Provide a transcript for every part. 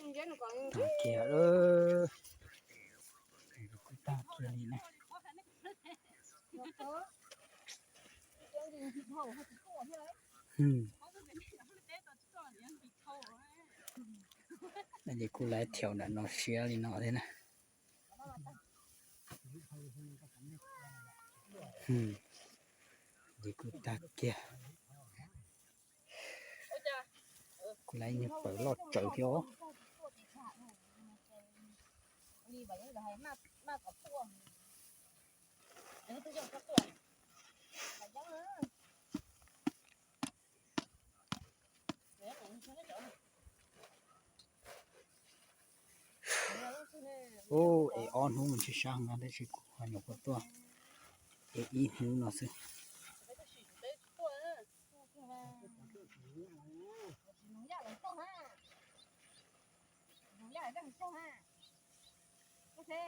Tag kiag, kuj tag kiag li na. Ces kuj laiv thiaum nram no siav li no thiab na. Ces kuj tag kiag. Kuj laiv nyuag pawg loj tsawv thiab os. Ub, es ob hnub mus tsis sab heev no tab sis kuv ho nyuam qhuav tuaj es ib hnub no xwb.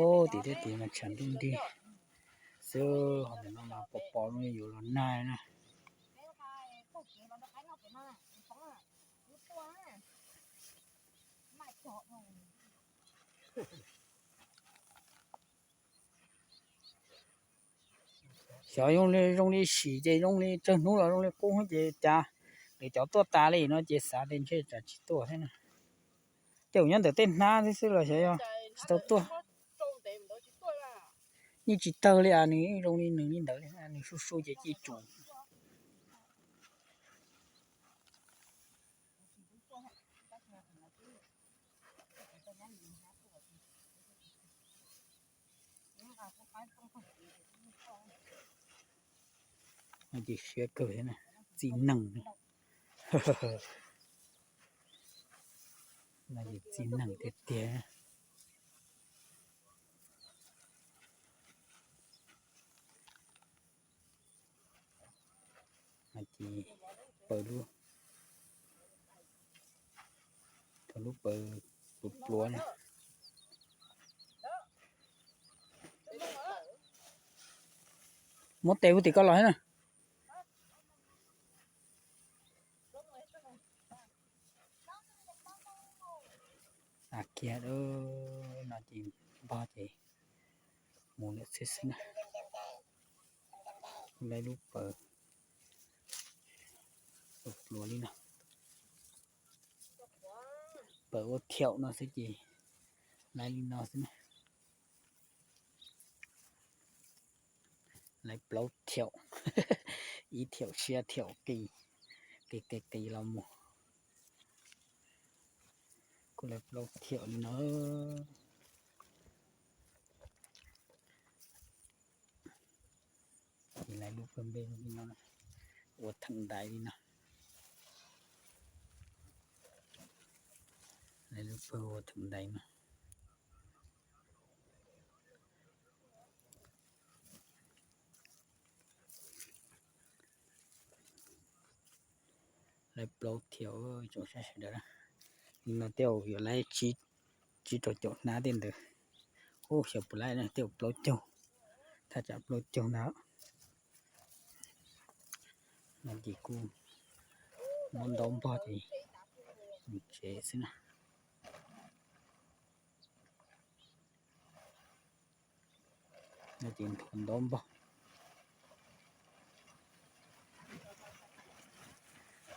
Ub, tim tej tid mas tshav ntuj nrig xwb, ho ntawm no mas pos pos zoo li yuav los nag na. Xyov zoo li, zoo li sim ces zoo li tsawg hnub los zoo li qub ces cas lawv cov tuaj tas li no ces xav tias ntshe tsam tsis tuaj thiab na. Tej zaum nyob ntawm tej hnab xwb xwb los xyov yog tsis tau tuaj. Yeej tsis tawg li as, nws zoo li nws li ntawd li, nws su su ces ci tsoom. No ces siab kawg thiab na, txi neeg. No ces txi neeg tiag tiag. No ces pawg lub, pawg lub pawg pluav pluav na. Muab tes ua tim ko los thiab na. Tag kiag no ces npog ces mus lawm xwb xwb na. Lawv lub pawg pluav pluav li no. Pawg ua thiaum no xwb ces laiv li no xwb na. Laiv plaub thiaum, ib thiaum siab thiaum qis, qis qis qis los mus. Kuj laiv plaub thiaum li no. Ces laiv lub pawg npe li no, ua theem ntaiv li no. Laiv lub pawg ua theem ntaiv no. Laiv plaub thiaum tsoom saib sawv daws. Li no tej zaum yuav laiv tsib rau caum hnab tej ntawd. Ub, xyov puas laiv na, tej zaum plaub caug, thaj tsam plaub caug ntag. No ces kuj muab ntaub npog ces mus tsev xwb na. No ces nthuav ntaub npog,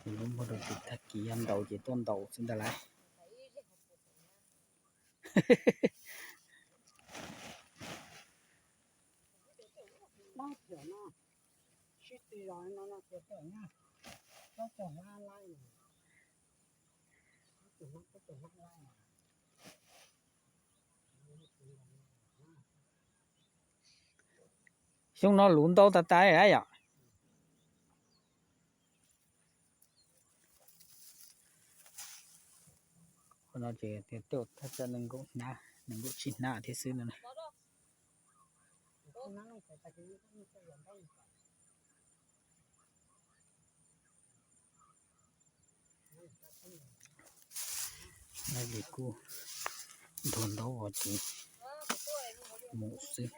nthuav ntaub npog rau ces tag kis yog ntaus ces tuaj ntaus xwb ntag lauj. Xyoo no luv ntau tas tas yom. Qhov no ces tias tej zaum thaj tsam nees nkaum hnab, nees nkaum tsib hnab thiab xwb no na. No ces kuj nthuav ntaub os ces mus xwb.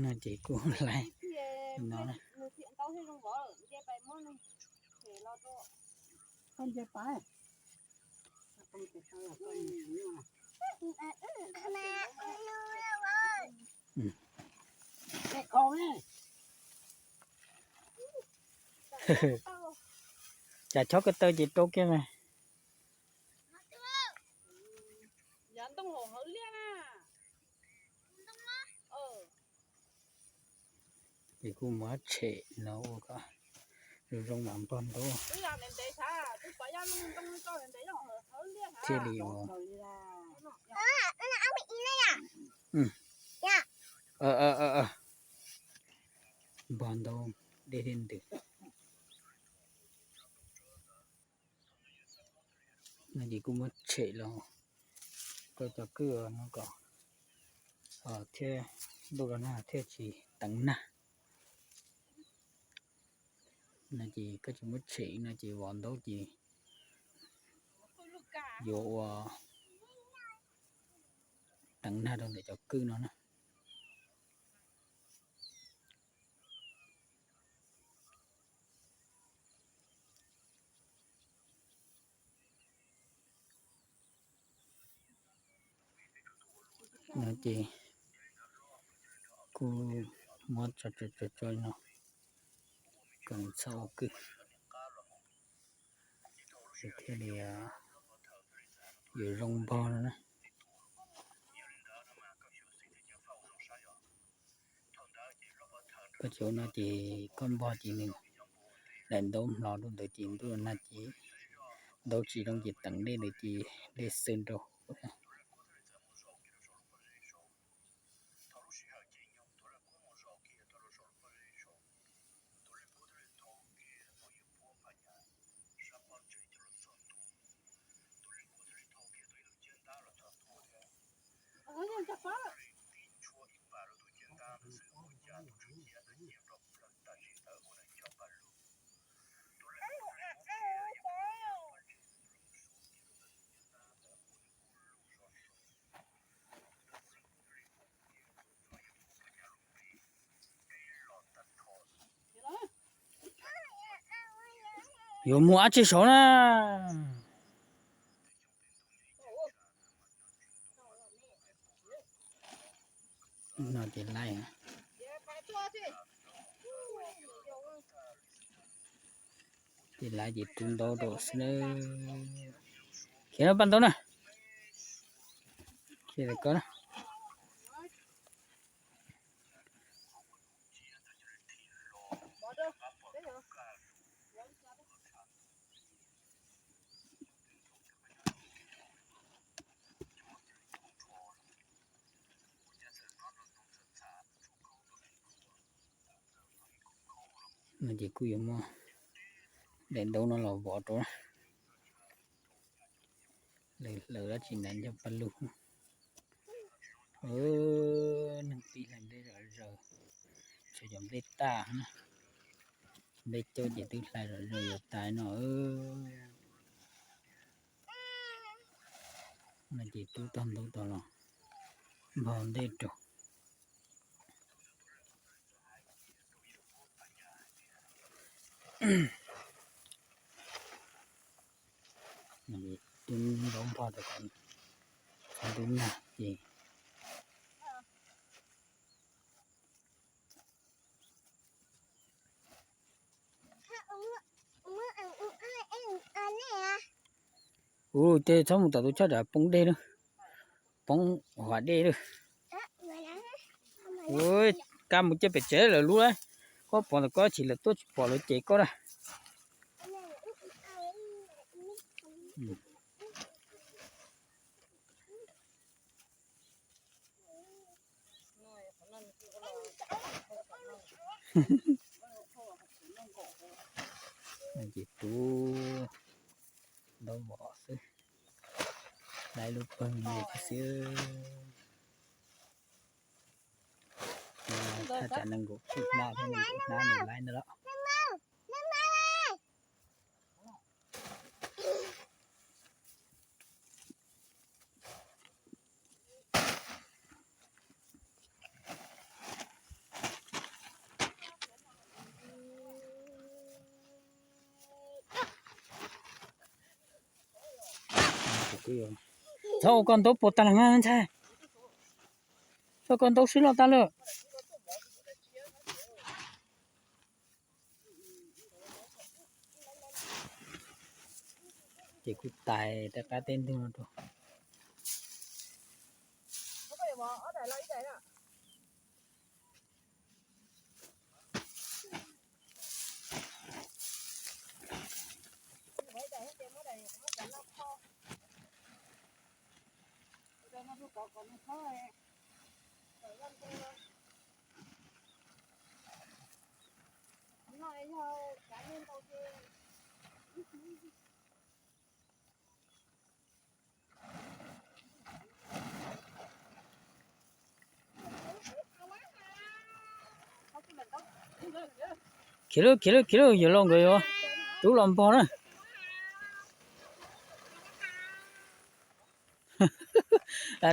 No ces kuj laib no. Cas chob ko taw ces rau kiag mas. Ces kuj muab tshem no ua kom zoo zoo mas npog ntau thiaj li ua npog ntau dej thiaj ntws. No ces kuj muab tshem los koj cov kwj no kom thiab ntuj los nag thiaj tsis teev nag. No ces koj tsis muab tshem no ces vov ntaub ces yuav ua teev nag rau ntawm cov kwj no na. No ces kuj muab tso tso tso tso no kom nws txhob ua kwj, thiaj li yuav zoo npog no na. Koj cov no ces koj npog ces nws daim ntaub hlo rau ntawd ces ntuj los nag ces ntaub tsis zoo ces teev dej ntawd ces dej xwb nrau. Yuav mus ab tsi saud na. No ces laib, ces laib ces rub ntaub rau xwb na. Khiav no paj ntaub na. Khiav ko na. No ces kuj yuav muab daim ntaub no los vov rau. Lawv hlawv dab tsi ntawd nco paj lug. Neeg tib hlais nplej zom zaws, tsuas cov nplej tag na. Nplej coob ces twb hlais zom zaws yuav tas no. No ces rub tog ntaub tog los npog ntej rau. Rub ntaub npog rau kom txhob ntub nag ces. Ua tej txhob mus tom tus choj dam poob dej lawm, poob huv dej lawm. Ua kab mus coj pem tsev lawm lub, koj pom ntawm koj chim lawm tuaj tsis pom lawv ces koj na. Ces rub ntaub vov xwb, laib lub pawg me xwb. Thaj tsam nees nkaum tsib hnab thiab nees nkaum hnab nws laib ntawd los. Txhob ua koj ntaub puas tag los ntxhais. Txhob koj ntaub swb loj tag lawm. Ces kuj tais tej qab tej ntug no rau. Khiav lawm, khiav lawm, khiav lawm, yuav los nkawd yuav rub los npog na.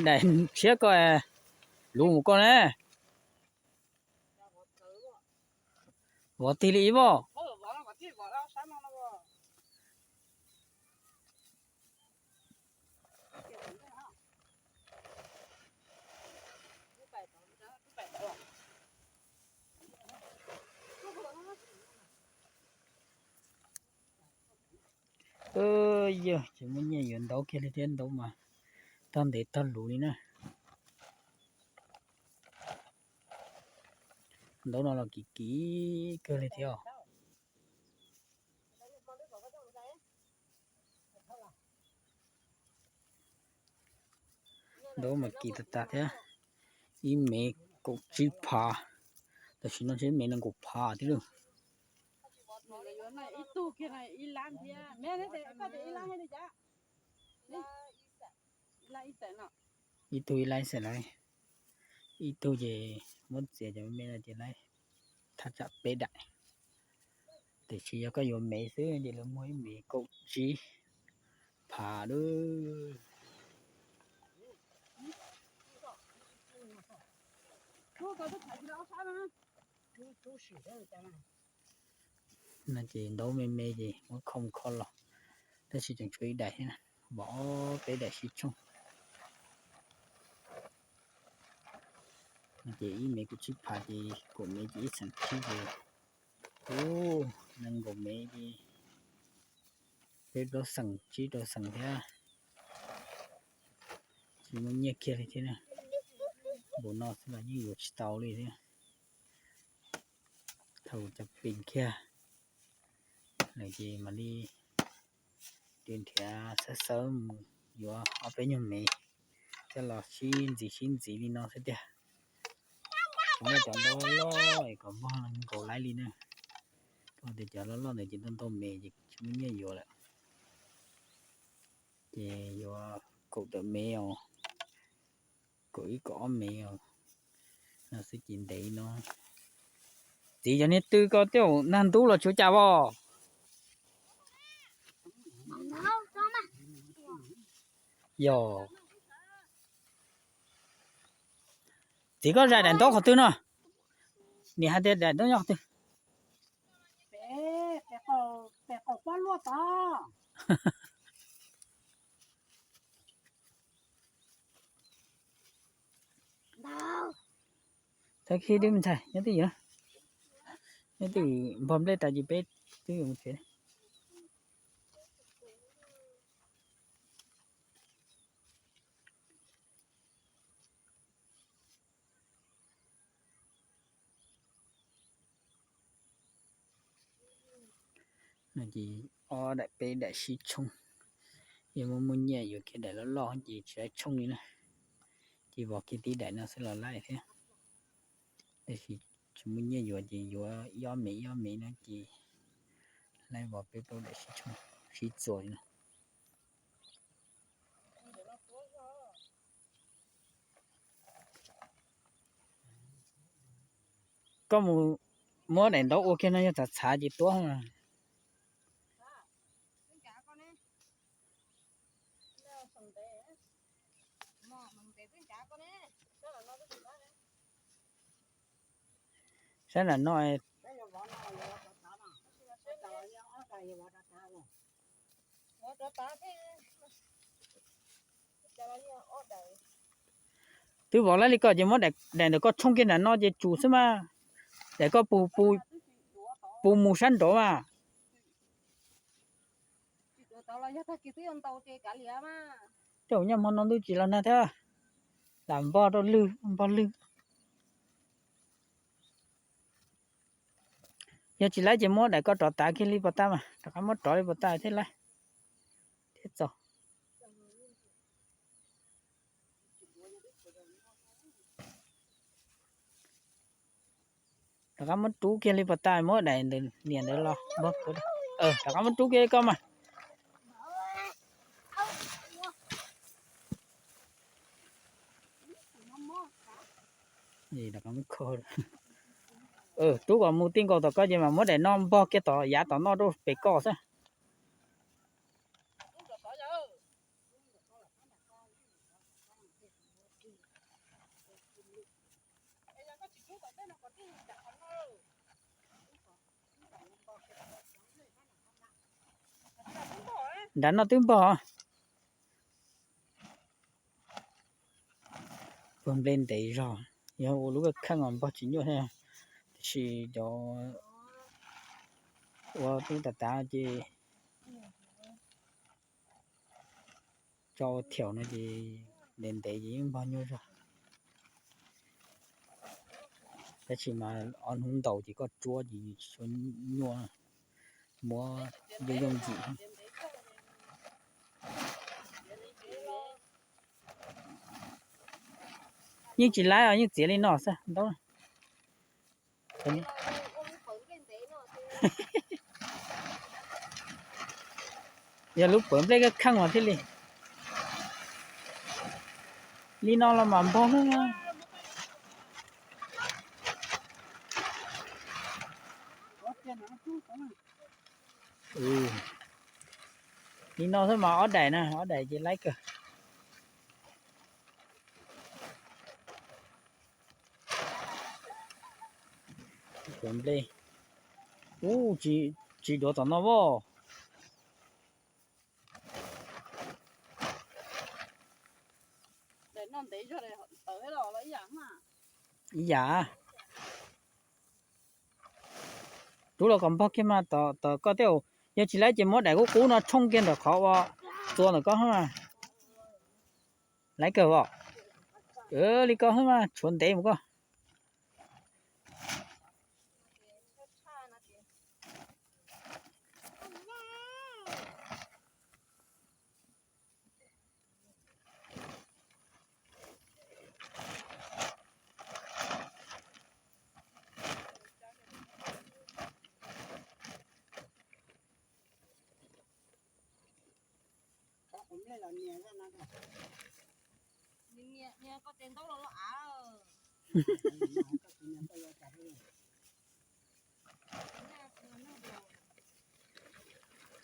Daim tshiab ko luv mus koj na. Vov tig li ib voj. Yog tsis muaj nyiaj yuav ntaub kiag li thiab, ntaub mas tog ntev tog luv li na. Ntaub no los kim kim kawg li thiab. Ntaub mas kim tas tas thiab. Ib mev kaum tsib phav, tam sim no ntshe ib mev nees nkaum phav thiab lauj. Ib tug ib lab xees lawm, ib tug ces muab txiav cov me me no ces lawv thaj tsam peb daim. Tiam sis yog koj yuav mev xwb ces lawv muag ib mev kaum tsib phav lawm. No ces ntaub me me ces muab kho mus kho los, tab sis tseem tshuav ib daim thiab, vov peb daim sib tshooj. No ces ib mev kaum tsib phav ces kaum mev ces ib xeem tsib ces, ub, nees nkaum mev ces peb plaub xeem tsib rau xeem thiab. Tsis muaj nyiaj kiag li thiab na. Npaum no xwb los yeej yuav tsis tau li thiab. Thaum cov pes kiag lawm ces mam li nrhiav nrhiav xawb xawb mus yuav ob peb nyuag mev coj los sib ntxiv sib ntxiv li no xwb tiag. Tsis muaj cov ntaub loj es kom npog nkaus laib li na. Koj tias cov loj loj ntawd ces ntau ntau mev ces tsis muaj nyiaj yuav lawm. Ces yuav kaum tawm mev os, kaum ib kaum ob mev os, no xwb ces ntev no. Txiv cov niag tw ko tej zaum nag ntub los tsis ua cas os. Yog txiv koj zais daim ntaub qhov twg no? Niam hais tias daim ntaub nyob qhov twg? Txhob khib twb me ntxhais, nyob twj ywm, nyob twj ywm npog nplej tas ces peb twb mus tsev. No ces ob daim peb daim sib tshooj, yog muaj muaj nyiaj yuav kiag daim loj loj ces tsis laib tshooj li na. Ces vov kiag tib daim no xwb los laib thiab. Tab sis tsis muaj nyiaj yuav ces yuav ib ob mev ib ob mev no ces laib vov peb plaub daim sib tshooj sib txuas li no. Koj mus muab daim ntaub ua kiag no yog txhav txhav ces tuab. Saib nram no. Twb vov lawm li ko ces muab daim ntawm koj tshooj kiag nram no ces tsum xwb mas. Daim koj puv mus sab nraud mas. Tej zaum nyob hmo no ntuj tsis los nag thiab. Lam npog rau lwg, npog lwg. Yog tsis laib ces muab daim koj rov tav kiag li pos tag mas, rov qab muab rov li pos tag thiaj laib thiab txaus. Rov qab muab rub kiag li pos tag, muab daim ntawd niam ntawd los npog. Rov qab muab rub kiag li koj mas. Rub kom mus tij nkaus tom koj ces mas muab daim no npog kiag tom yav tom no rau pem koj xwb. Nrad no twb npog. Puag nplej ntev zog, yog ua lub kheej os npog tsis nyuaj thiab. Tiam sis cov ua tub tas tav ces tso thiaum no ces ntev ntev ces yeej npog nyuaj zog. Tab sis mas ob hnub ntaus ces koj tsuab ces tsis tshua nyuaj, muab yooj yooj yim. Yeej tsis laib os, yeej txiav li no xwb ntaub. Yog lub pawv nplej kheej mas thiaj li. Li no los mas npog. Li no xwb mas ob daim na, ob daim ces laib kawg. Ub, tsis duav tom no as. Ib yam. Rub los kom npog kiag mas tom koj tej zaum, yog tsis laib ces muab daim qub qub no tshooj kiag ntawm qhov uas txua ntawm koj. Laib kawg os. Li koj mas tshuav ntev mus koj.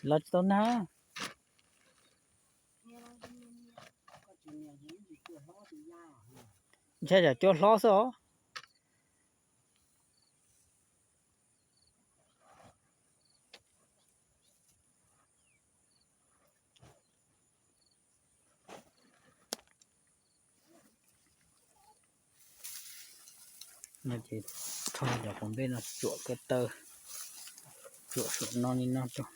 Los tsis tau nag. Ntshai tsam cua hlob xwb os. No ces rho cov quav nplej no tsuam ko taw, tsuam saum no li no rau.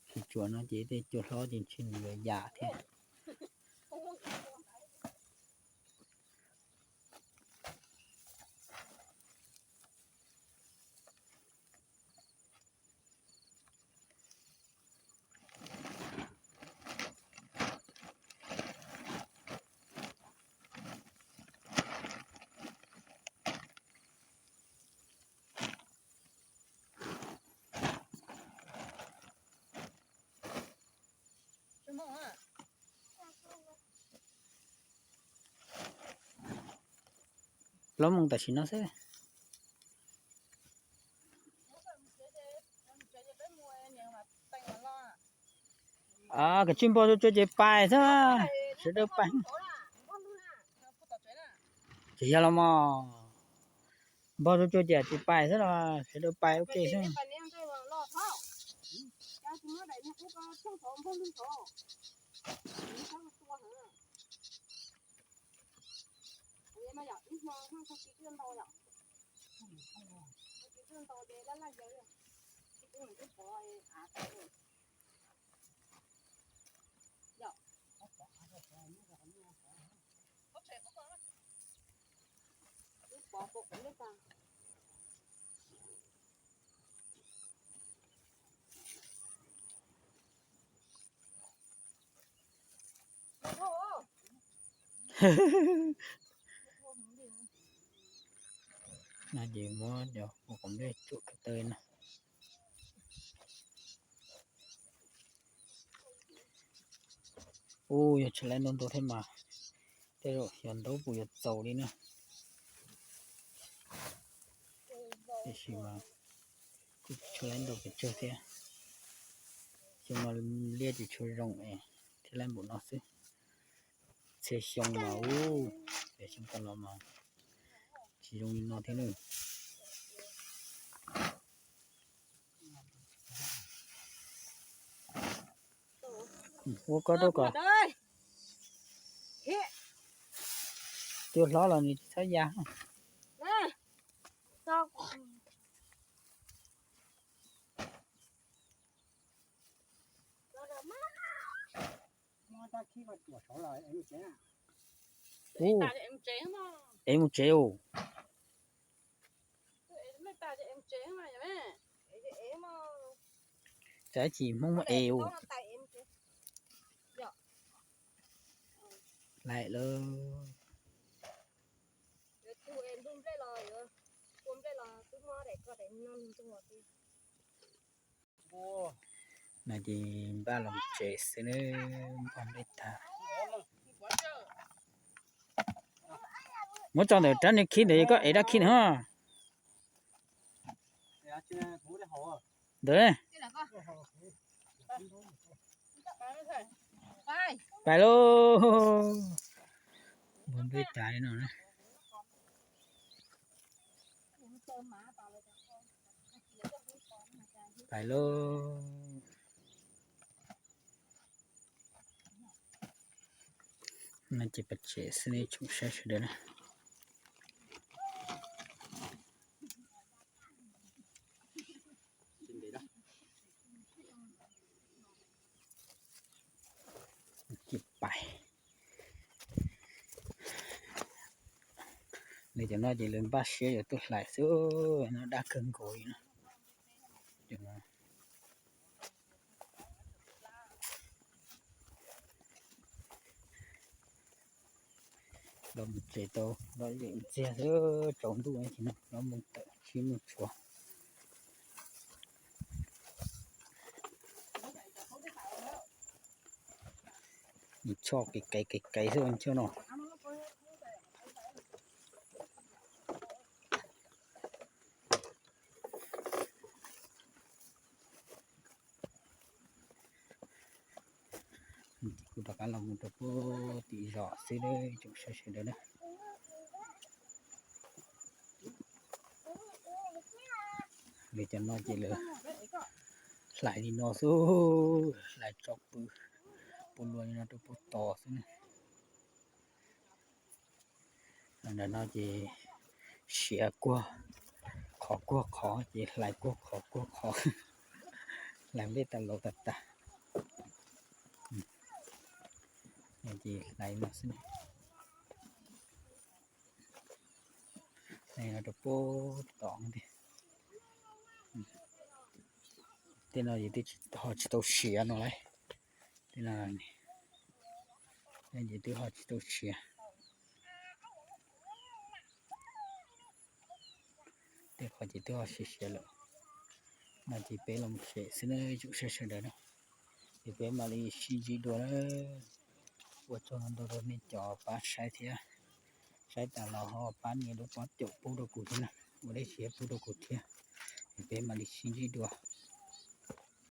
Tsis tsuam no ces tej cua hlob ces ntshe nws yuav yam thiab. Plaub moos tam sim no xwb. Kav tsij npog tsuag tsuag ces pais xwb, sawv daws pais. Tsis yog los mas, npog tsuag tsuag ces tsis pais xwb los sawv daws pais ua ke xwb. No ces muab cov qos nplej tsuam ko taw no. Ub, yog tshaib laib ntau ntau thiab mas, tej zaum xyov ntaub puas yuav txaus li na. Tiam sis mas kuj tshaib laib ntau pes tsawg thiab. Xyoo no liaj tsis tshua zoo es thiaj laib npaum no xwb. Txhia xyoo mas ub, txhia xyoo tas los mas tsis zoo li no thiab na. Ua koj rau kom cua hlob los nws tsis txhob ya. Ub, es mus tsev os. Tsam ib chim Hmoob muab es os. Laim lawm. No ces npaj los tsev xwb nawb, npaj nplej tag. Muab tso ntawm rab niag khib ntawd, koj ev rab khib ntawd. Ntawd. Pais lauj. Npaj nplej tag li no na. Pais lauj. No ces pais tsev xwb nej tsoom saib sawv daws na. Ces pais. Nws cov no ces lawv npaj siab yuav tuaj hlais xwb, no daj kawg nkaus li na. Los mus tsev tau los yeej ntxiag xwb, tsaus ntuj no los mus tawm sib muag tshuav. Nws choj kev kev kev kev xwb nws choj no. Kuv rov qab los mus rau puag tim zos xwb nawb tsoom saib sawv daws na. Lawv cov no ces lawv hlais li no xwb, hlais tso pw puas luag li no rau puag tod xwb na. Ntawm no ces siav kuag qhov kuag qhov ces hlais kuag qhov kuag qhov, hlais nplej tas laus tas tas. Ces hlais no xwb. Hlais no rau puag tom tiag. Tej no ces twb ho tsis tau siav no lauj. Tej no, tej ces twb ho tsis tau siav. Tej qhov ces twb ho siav siav lawm. No ces peb los mus tsev xwb nawb tsoom saib sawv daws na. Ces peb mam li sib ntsib dua na. Ua tsaug ntau rau nej cov pab saib thiab Saib tas los ho pab nias lub pob caum pub rau kuv thiab na, ua dej siab pub rau kuv thiab. Peb mam li sib ntsib dua.